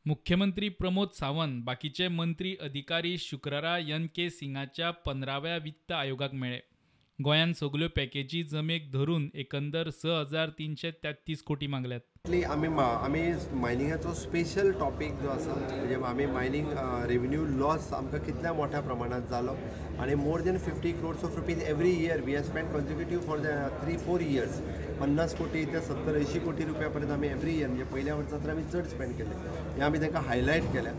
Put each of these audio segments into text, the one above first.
मुख्यमंत्री प्रमोद सावंत, बाकीचे मंत्री, अधिकारी शुक्रारा एन के सिंगाच्या 15व्या वित्त आयोगाक मेळ्ळे. गोंयान सगल्यो पॅकेजी जमेक धरून एकंदर 6333 कोटी मागल्यात. आमी आमी मायनिंगाचो स्पेशल टॉपीक जो आसा, म्हणजे आमी मायनींग रेवेन्यू लॉस आमकां कितल्या मोठ्या प्रमाणात जालो आनी more than 50 crores of rupees every year we have spend consecutive for the 3-4 years. 50 कोटी ते 70-80 कोटी रुपया पर्यंत आमी एवरी इयर, म्हणजे पयल्या वर्सा तर आमी चड स्पेंड केले. हे आमी तांकां हायलायट केल्या.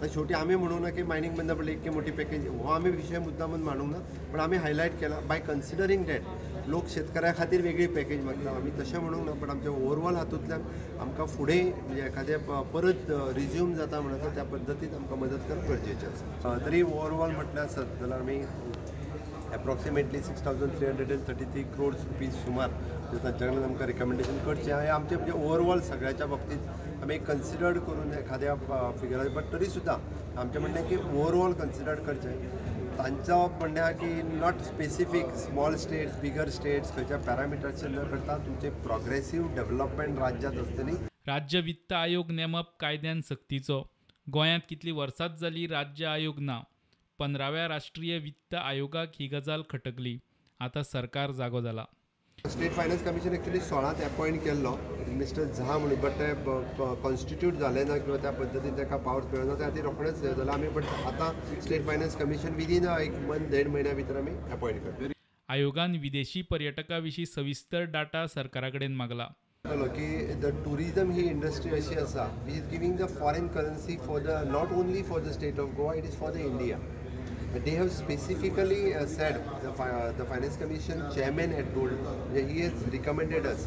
तर शेवटी आमी म्हणूंक ना की मायनींग बंद पडली, इतकी मोठी पॅकेज, हो आमी विशय मुद्दामून मांडूंक ना, पण आमी हायलायट केला बाय कन्सिडरींग that लोक शेतकऱ्या खातीर वेगळी पॅकेज मागता. आमी तशें म्हणूंक ना, पण आमच्या ओवरऑल हातूंतल्यान आमकां फुडें म्हणजे एखादें परत रिज्यूम जाता म्हणत त्या पद्दतीन आमकां मदत करप गरजेचें आसा. तरी ओवरऑल म्हटल्यार आसत जाल्यार आमी approximately 6333 crores rupees सुमार तांच्या कडल्यान आमकां रिकमेंडेशन करचें. हें आमचें म्हणजे ओवरऑल सगळ्याच्या बाबतींत आमी कन्सिडर्ड करून एखाद्या फिगरार, बट तरी सुद्दां आमचें म्हणणें की ओवरऑल कन्सिडर्ड करचें. तांचो म्हणणें आहा की not specific small states, bigger states, खंयच्या पॅरामिटर्सचेर न करता तुमचें प्रोग्रेसीव डेव्हलपमेंट राज्यांत आसतली. राज्य वित्त आयोग नेमप कायद्यान सक्तीचो. गोंयांत कितलीं वर्सांच जालीं राज्य आयोग ना. 15व्या राष्ट्रीय वित्त आयोगाक ही गजाल खटकली. आतां सरकार जागो जाला. स्टेट फायनान्स कमिशन एक्चुअली 16त अपॉयंट केल्लो मिस्टर झा म्हणून, बट ते कॉन्स्टिट्यूट जालें ना किंवा त्या पद्दतीन ताका पावर्स मेळना, त्या खातीर रोखडेंच हें जालां आमी. बट आतां स्टेट फायनान्स कमिशन विदीन एक मंथ, देड म्हयन्या भितर आमी अपॉयंट करतले. आयोगान विदेशी पर्यटकां विशीं सविस्तर डाटा सरकारा कडेन मागला. की the tourism he industry अशी आसा which is giving the foreign currency for the not only for the state of Goa, it is for the India. They have specifically said, the finance commission chairman had told, he has recommended us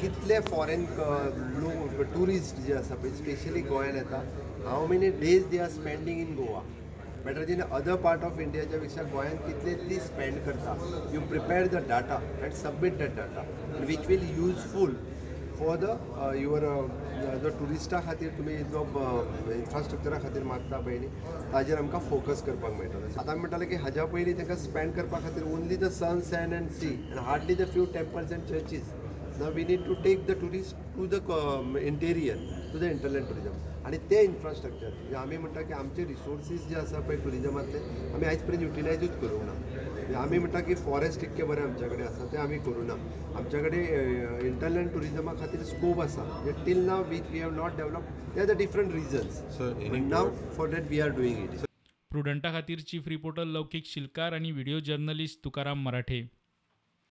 कितले foreign लोक tourist जे आसा पळय specially गोंयान येता, how many days they are spending in Goa better than other part of इंडियाच्या पेक्षा गोंयान कितले दीस स्पेंड करता. You prepare the data and submit that data, which will useful for the your जो ट्युरिस्टा खातीर तुमी जो इन्फ्रास्ट्रक्चरा खातीर मागता पळय न्ही, ताजेर आमकां फोकस करपाक मेळटलो. आतां आमी म्हणटाले की हाज्या पयलीं तांकां स्पेंड करपा खातीर only the sun, sand and sea and hardly the few temples and churches. Now we need to take the tourist to the interior, to the hinterland tourism आनी ते इन्फ्रास्ट्रक्चर. म्हणजे आमी म्हणटा की आमचे रिसोर्सीस जे आसा पळय ट्युरिजमांतले, आमी आयज पर्यंत युटिलायजूच करूंक ना. म्हणजे आमी म्हणटा की फॉरेस्ट इतके बरें आमच्या कडेन आसा, ते आमी करूं ना. आमच्या कडेन इंटरलँड ट्युरिजमा खातीर स्कोप आसा, म्हणजे till now which we have not develop, they are the different reasons. Sir, any Now for that we are doing it. प्रुडंटा खातीर चीफ रिपोर्टर लौकीक शिलकार आनी व्हिडिओ जर्नलिस्ट तुकाराम मराठे.